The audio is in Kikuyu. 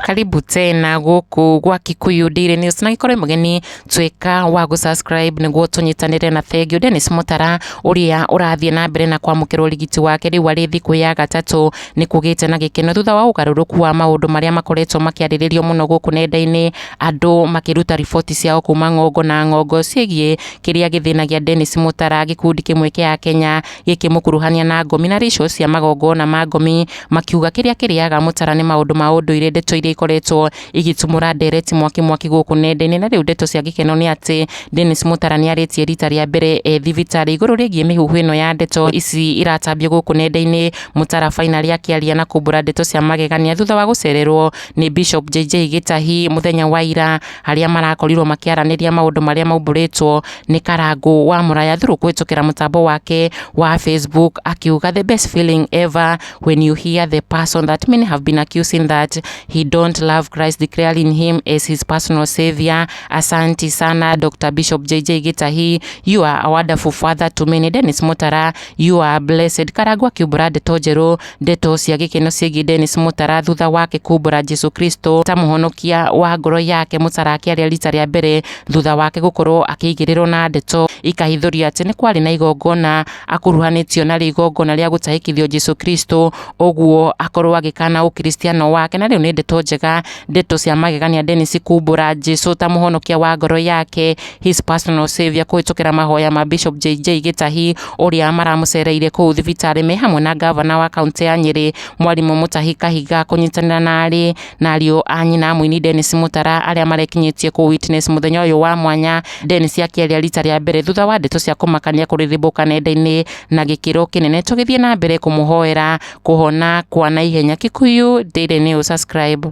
Karibu tena gũkũ gwa Kikuyu Daily News na gĩkorwo mũgeni tuĩka wa gũ subscribe nĩguo tũnyitanĩre na thengiũ. Dennis Mutara ũrĩa ũrathiĩ na mbere na kwamũkĩra ũrigiti wake rĩu arĩ thikũ ya gatatũ nĩ kũgĩte na gĩkeno thutha wa ũgarũrũku wa maũndũ marĩa makoretwo makĩarĩrĩrio mũno gũkũ nenda-inĩ, andũ makĩruta riboti ciao kuma ng'ongo na ng'ongo ciĩgiĩ kĩrĩa gĩthĩnagia Dennis Mutara, gĩkundi kĩmwe kĩa Akenya gĩkĩmũkuruhania na ngomi na rituals cia magongona ma ngomi, makiuga kĩrĩa kĩrĩaga Mutara nĩ maũndũ ma ũndũire, ndeto iria ikoretwo igitumũra ndereti mwaki mwaki gũkũ nenda-inĩ. Na rĩu ndeto cia gĩkeno nĩ atĩ Dennis Mutara nĩ arĩtie rita rĩa mbere e thibitarĩ igũrũ rĩgiĩ mĩhuhu ĩno ya ndeto ici iratambio gũkũ nenda-inĩ. Mutara finally akĩaria na kumbũra ndeto cia magegania thutha wa gũcererwo nĩ Bishop JJ Gĩtahi mũthenya wa ira, harĩa marakorirwo makĩaranĩria maũndũ marĩa maumbũrĩtwo nĩ Karangũ wa Mũraya through kũhĩtũkĩra mũtambo wake wa Facebook, akiuga the best feeling ever when you hear the person that many have been accusing that he don't love Christ declaring him as his personal savior. Asanti sana Dr. Bishop JJ Gitahi, you are a wonderful father to many. Dennis Mutara, you are blessed. Karangũ akiumbũra ndeto njerũ, ndeto cia gĩkeno ciĩgiĩ Dennis Mutara thutha wake kumbũra Jesu Kristo ta mũhonokia wa ngoro yake. Mutara akĩaria rita rĩa mbere thutha wake gũkorwo akĩigĩrĩrwo na ndeto ikahithũria atĩ nĩ kwarĩ na igongona akuruhanĩtio narĩo, igongona rĩa gũtahĩkithio Jesu Kristo, ũguo akorwo agĩkana ũkristiano wake. Na rĩu nĩ ndeto njega, ndeto cia magegania, Dennis kumbũra Jesu ta mũhonokia wa ngoro yake, his personal savior, kũhĩtũkĩra mahoya ma Bishop JJ Gĩtahi ũrĩa maramũcereire kũu thibitarĩ me hamwe na gavana wa kaunti ya Nyĩrĩ Mwarimũ Mutahi Kahiga, kũnyitanĩra na arĩ na ariũ a nyina mũini Dennis Mutara arĩa marekinyĩtie kũ witness mũthenya ũyũ wa mwanya. Dennis akĩaria rita rĩa mbere thutha wa ndeto cia kũmakania kũrĩrĩmbũka nenda-inĩ na gĩkĩro kĩnene, tũgĩthiĩ na mbere kũmũhoera kũhona kwa naihenya. Kikuyu Daily News, subscribe.